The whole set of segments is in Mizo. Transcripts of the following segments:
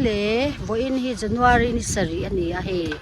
ule, vawiin hi January ni sarih a ni a hei.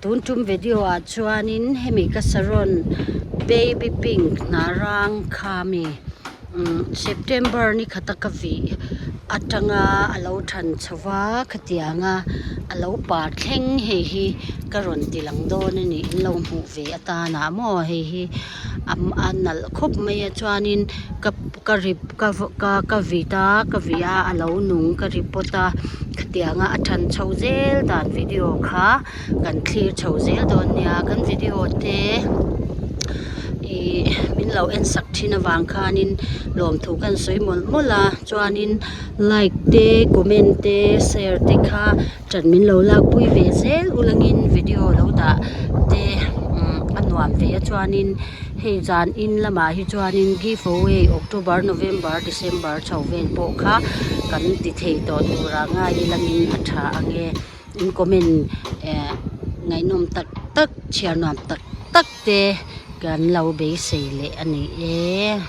Tun tum video ah chuanin hemi ka saron baby pink hna rang kha mi umm September ni khata ka vih atanga a lo than chho va khatianga a lo par thleng hei hi ka rawn ti lang dawn a ni in lo hmuh ve atanah maw hei hi a nalh khawp mai a chuanin ka ka rip ka ka ka vit a ka vih a a lo nung ka report a khatianga a than chho zel dan video kha kan thlir chho zel dawn nia kan video te ih min lo en sak thin avang khanin lawmthu kan sawi mawlh mawlh a chuanin like te comment te share te kha ṭan min lo lakpui ve zel ulangin video lo dah te umm a nuam ve a chuanin hei zan in lamah hi chuanin give away October November December chho vel pawh kha kan ti thei tawh turah ngai ilangin a tha ang e in comment eh ngaihnawm tak tak chhiar nuam tak tak te kan lo beisei leh a ni e.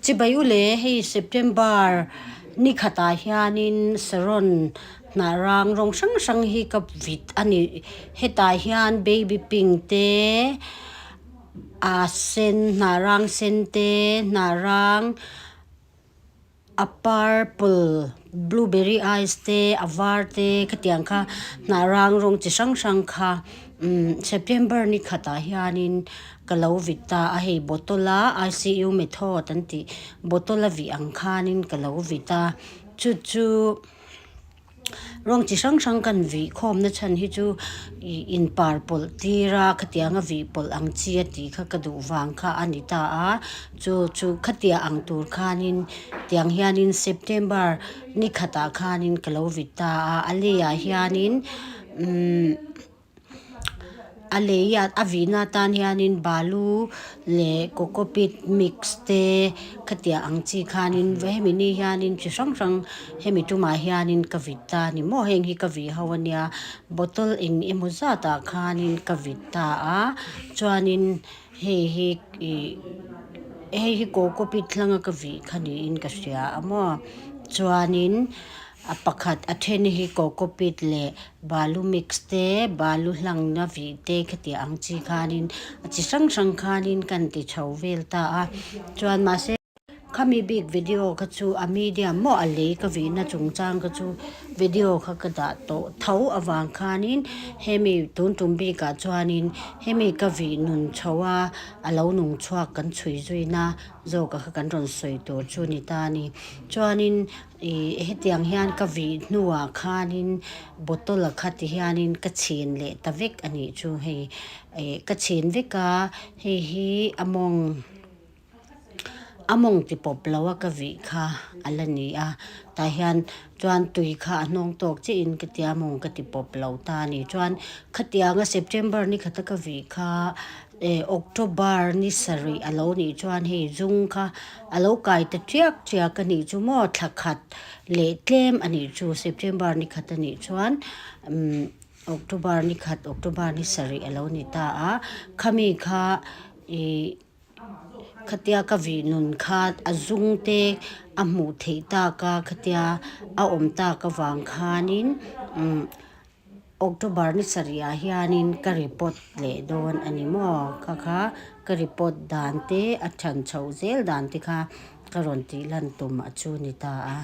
Chibai u le hei September ni khatah hianin saron hnah rang rawng hrang hrang hi ka vit a ni hetah hian baby pink te a sen hnah rang sen te hnah rang. A purple blueberry ice te a var te khatiang kha hnah rang rawng chi hrang hrang kha umm September ni khatah hianin ka lo vit ta a hei bottle a I_C_U method an tih bottle a vih ang khanin ka lo vit a chu chu. Rawng chi hrang hrang kan vih khawmna chhan hi chu ih inpar pawlh tir a khatianga vih pawlh ang chi a tih kha ka duh vang kha a ni ta a chu chu khatia ang tur khanin tiang hianin September ni khatah khanin ka lo vit ta a a leiah hianin umm. A lei a a vihna atan hianin balu leh cocopeat mix te khatiang ang chi khanin hemi ni hianin chi hrang hrang hemi tumah hianin ka vit ta a ni maw heng hi ka vih ho ania bottle eng emaw zatah khanin ka vit ta a chuanin hei hi ih hei hi cocopeat hlanga ka vih kha niin ka hria a maw chuanin a pakhat a then hi cocopeat leh Balu mix te, balu hlangna vih te khatiang ang chi khanin a chi hrang hrang khanin kan ti chho vel ta a chuan mahse khami bik video kha chu a medium maw a lei ka vihna chungchang kha chu video kha ka dah tawh tho avang khanin hemi tun tum bikah chuanin hemi ka vih nun chho a a lo nung chhuak kan chhui zuina zawk a kha kan rawn sawi tur chu ni ta a ni chuanin. Ih hetiang hian ka vih hnuah khanin bottle a kha ti hianin ka chhin leh ta vek a nih chu hei ih ka chhin vek a hei hi a mawng a mawng ti pawp lo a ka vih kha a la ni a tah hian chuan tui kha a hnawng tawk chiah in ka tia mawng ka ti pawp lo ta a ni chuan khatianga September ni khata ka vih kha. Eh October ni sarih a lo nih chuan hei zung kha a lo kai ta chiak chiak a nih chu maw thla khat leh tlem a nih chu September ni khat a nih chuan umm October ni khat October ni sarih a lo ni ta a khami kha ih khatia ka vih nun kha a zung te a hmuh theih tak a khatia a awm tak avang khanin umm. October ni sarihah hianin ka report leh dawn a ni maw? Kha kha ka report dan te a than chhoh zel dan te kha ka rawn tih lan tum a chu ni ta a.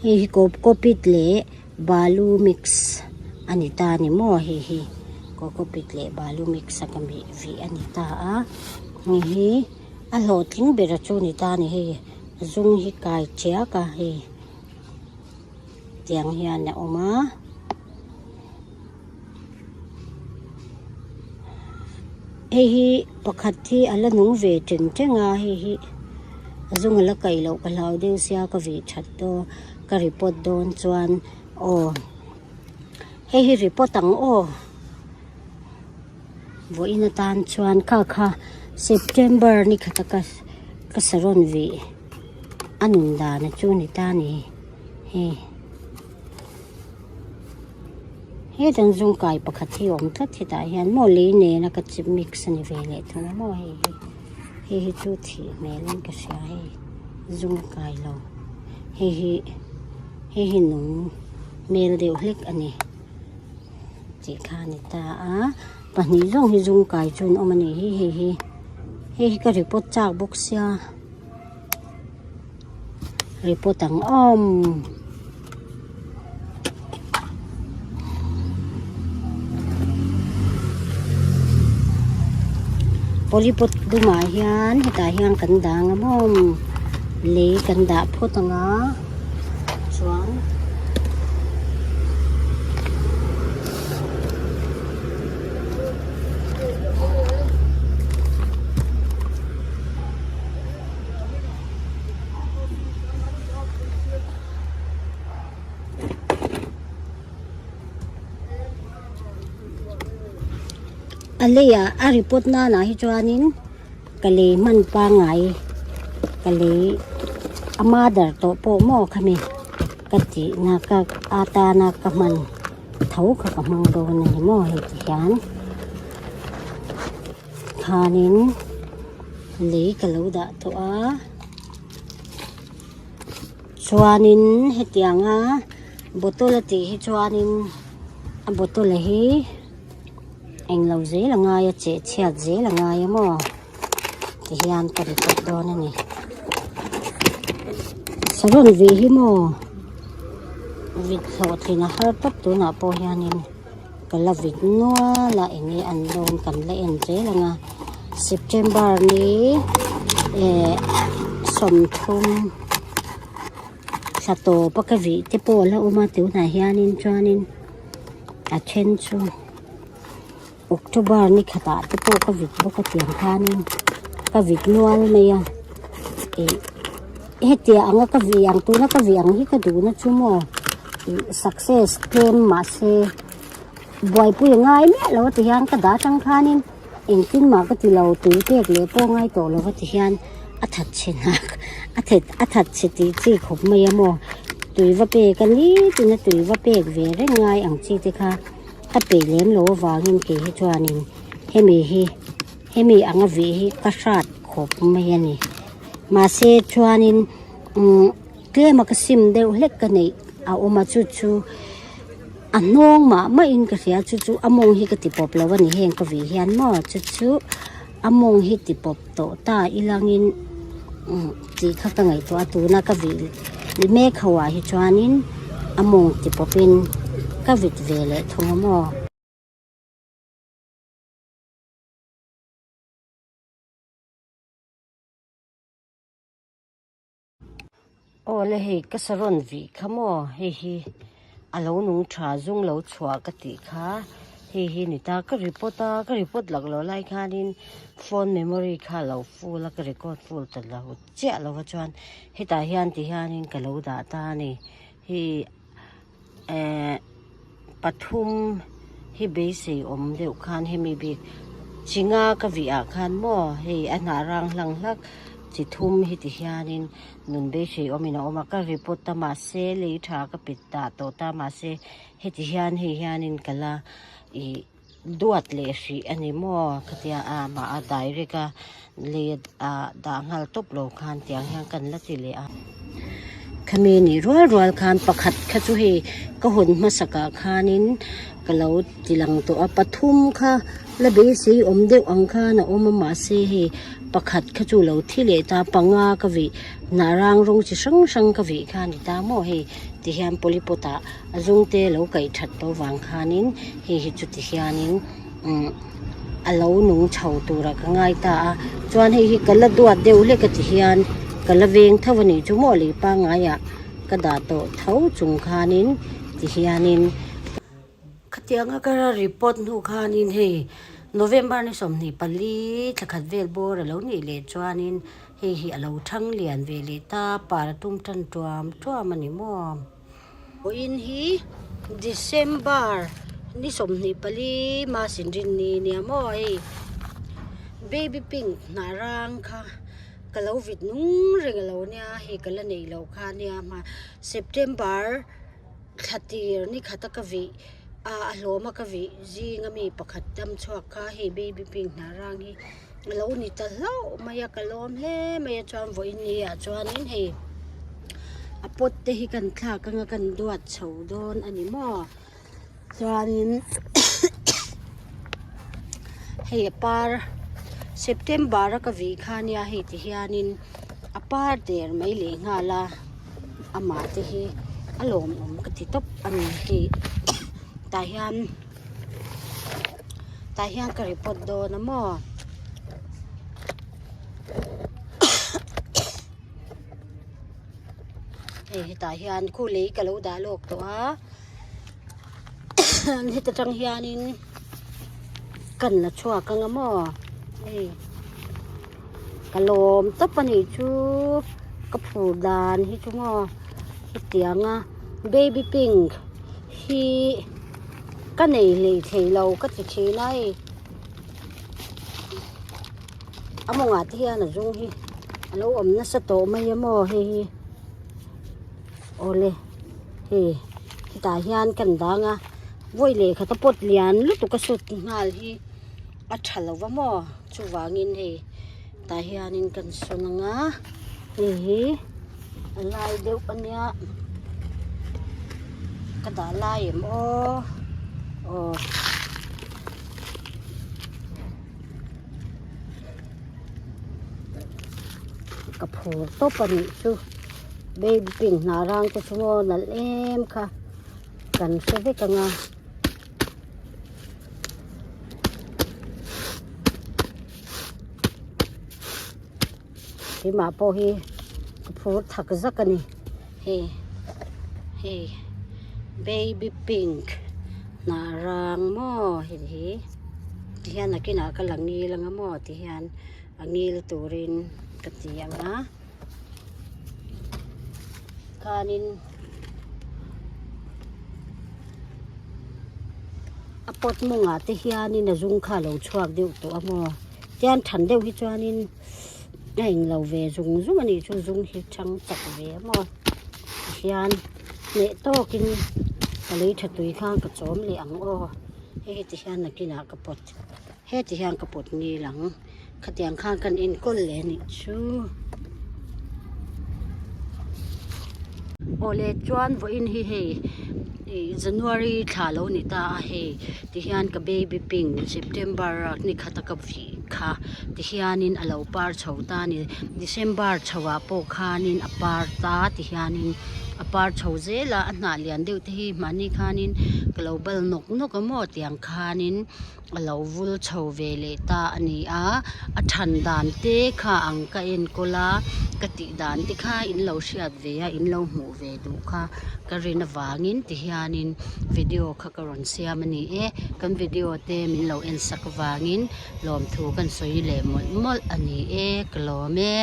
Hei hi cocopeat leh balu mix a ni ta a ni maw? Hei hi cocopeat leh balu mix a ka vih a ni ta a. Hei hi a hlawhtling ber a chu ni ta a ni hei zung hi kai chiak a hei. Tiang hian a awm a. Hei hi pakhat hi a la nung ve teng teng a hei hi a zung a la kaih loh ka hlau deuh sia ka vih that dawn ka report dawn chuan aw hei hi report ang aw. Vawiin atan chuan kha kha September ni khata ka ka saron vih a nun dan a chu ni ta ni hei. Hetah zung kai pakhat hi a awm tlat hetah hian maw lei nena ka chi mix a ni ve leh thung a maw hei hi hei hi chu thih hmel in ka hria hei zung kai lo hei hi hei hi nung hmel deuh hlek a ni tih kha a ni ta a pahnih zawng hi zung kai chu an awm a nih hi hei hi hei hi ka report chak bawk sia. Report ang awm. Polypot dumah hian hetah hian kan dang a mawm lei kan dah phawt ang a chuan A leiah a report nanah hi chuanin ka lei hman pangngai ka lei a mother tawh pawh maw khami ka tihna ka atana ka hman tho kha ka hmang dawn a ni maw hei ti hian. Khanin lei ka lo dah tawh a chuanin hetianga bottle a tih hi chuanin a bottle hi englo zel a ngai a cheh chhiat zel a ngai a maw ti hian ka ri tawp dawn a ni saron vih hi maw vit hlawhtlin a har tawp tunah pawh hianin. Ka la vit nual a eng nge an dawn kan la en zel ang a September ni eh 30 thla tawp a ka vih te pawh a la awm a tunah hianin chuanin a then chu October ni khatah te pawh ka vit bawk a tiang khanin ka vit nual mai a ih hetiang anga ka vih ang tuna ka vih ang hi ka duhna chu maw. Success tlem mahse buaipui a ngai miah lo a ti hian ka dah atang khanin engtin mah ka ti lo tui pek leh pawh ngai tawh lo a ti hian a that chhe hnak a that a that chhe tih chi khawp mai a maw tui va pek a nitin a tui va pek ve reng ngai ang chi te kha ka peih lem lo avangin kei hi chuanin hemi hi hemi anga vih hi ka hrat khawp mai a ni mahse chuanin umm. Tlema ka sim deuh hlek ka neih a awm a chu chu a hnawng mah mah in ka hria chu chu a mawng hi ka ti pawp lo a ni heng ka vih hian maw chu chu a mawng hi ti pawp tawh ta ilangin umm tih kha ka ngaihtuah a tuna ka vih mek ho ah hi chuanin a mawng ti pawp in ka vit ve leh thung a maw. Aw le hei ka saron vih kha maw hei hi a lo nung tha zung lo chhuah ka tih kha hei hi ni ta ka report a ka report lak loh lai khanin phone memory kha a lo full a ka record full ta lo chiah lo va chuan hetah hian ti hianin ka lo dah ta a ni hei eh pathum hi beisei awm deuh khan hemi bik chi nga ka vih ah khan maw hei a hnah rang hlang hlak chi thum hi ti hianin nun beisei awmin a awm a ka report ta mahse lei tha ka pe dah tawh ta mahse heti hian hei hianin ka la ih duat leh hrih a ni maw khatia a mah a direct a lei ah dah nghal tawp lo khan tiang hian kan la ti leh a. Khami nih rual rual khan pakhat kha chu hei ka hawn hmasak ah khanin ka lo ti lang tawh a pathum kha la beisei awm deuh ang khan a awm a mahse hei pakhat kha chu lo thi leh ta panga ka vih hnah rang rawng chi hrang hrang ka vih kha a ni ta maw hei ti hian polypot ah a zungte lo kaih that tawh vang khanin hei hi chuti hianin umm a lo nung chho turah ka ngai ta a chuan hei hi ka la duat deuh hlek a ti hian ka la veng tho a nih chu maw lei pangaiah ka dah tawh tho chung khanin ti hianin. Khatianga ka report hnu khanin hei November ni 24 thla khat vel bawr a lo nih leh chuanin hei hi a lo thang lian ve leh ta par a tum tan tuam tuam a ni maw. Vawiin hi December ni 24 Mas inrinni nia maw hei baby pink hnah rang kha ka lo vit nung reng a lo nia hei ka la neih loh kha nia hma September thla tir ni khata ka vih. A a hlawm a ka vih zing ami pakhat dam chhuak kha hei baby pink hnah rang hi a lo ni ta hlauh mai a ka lawm hle mai a chuan vawiin ni ah chuanin hei a pot te hi kan thlak anga kan duat chho dawn a ni maw chuanin hei a par September a ka vih kha ania hei ti hianin a par der mai leh nghal a. Amah te hi a lawmawm ka ti tawp a ni hei tah hian tah hian ka report dawn a maw hei hetah hian khu lei ka lo dah lawk tawh a heta tang hianin kan la chhuak ang a maw hei. Ka lawm tawp a nih chu ka phur dan hi chu maw hetianga baby pink hi ka nei hlei thei lo ka ti thin a hei a mawngah te hian a zung hi a lo awm nasa tawh mai a maw hei hi awle hei hetah hian kan dang a vawi leh khat a pot lian lutuk a sut nghal hi. A tha lo va maw? Chuvangin hei tah hianin kan sawn ang a, hei hi a lai deuh a nia, ka dah lai em aw? Aw. Ka phur tawp a nih chu, baby pink hnah rang te chu maw nalh em kha kan hre vek ang a. Keimah pawh hi ka phur thak zak a ni hei hei baby pink hnah rang maw hei hi tihian nakinah ka la ngil anga maw tihian a ngil turin ka ti ang a khanin a pot mawngah te hianin a zung kha a lo chhuak deuh tawh a maw tian than deuh hi chuanin a englo ve zung zung a nih chu zung hi chang chak ve a maw tihian hneh tawkin ka lei tha tui khan ka chawm leh ang aw hei heti hian nakinah ka pawt heti hian ka pawt ngil ang. Khatiang khan kan enkawl leh a nih chu. Awle chuan vawiin hi hei ih January thla lo ni ta a hei tihian ka baby pink September a ni khat a ka vih kha tihianin a lo par chho ta a ni December chho ah pawh khanin a par ta tihianin a par chho zel a a hnah lian deuh te hi mahni khanin ka lo bal nawk nawk a maw tiang khanin. A lo vul chho ve leh ta a ni a, a than dan te kha ang ka enkawl a, ka tih dan te kha in lo hriat ve a, in lo hmuh ve duh kha ka rin avangin tihianin video kha ka rawn siam a ni e, kan video te min lo en sak avangin lawmthu kan sawi leh mawlh mawlh a ni e, ka lawm e.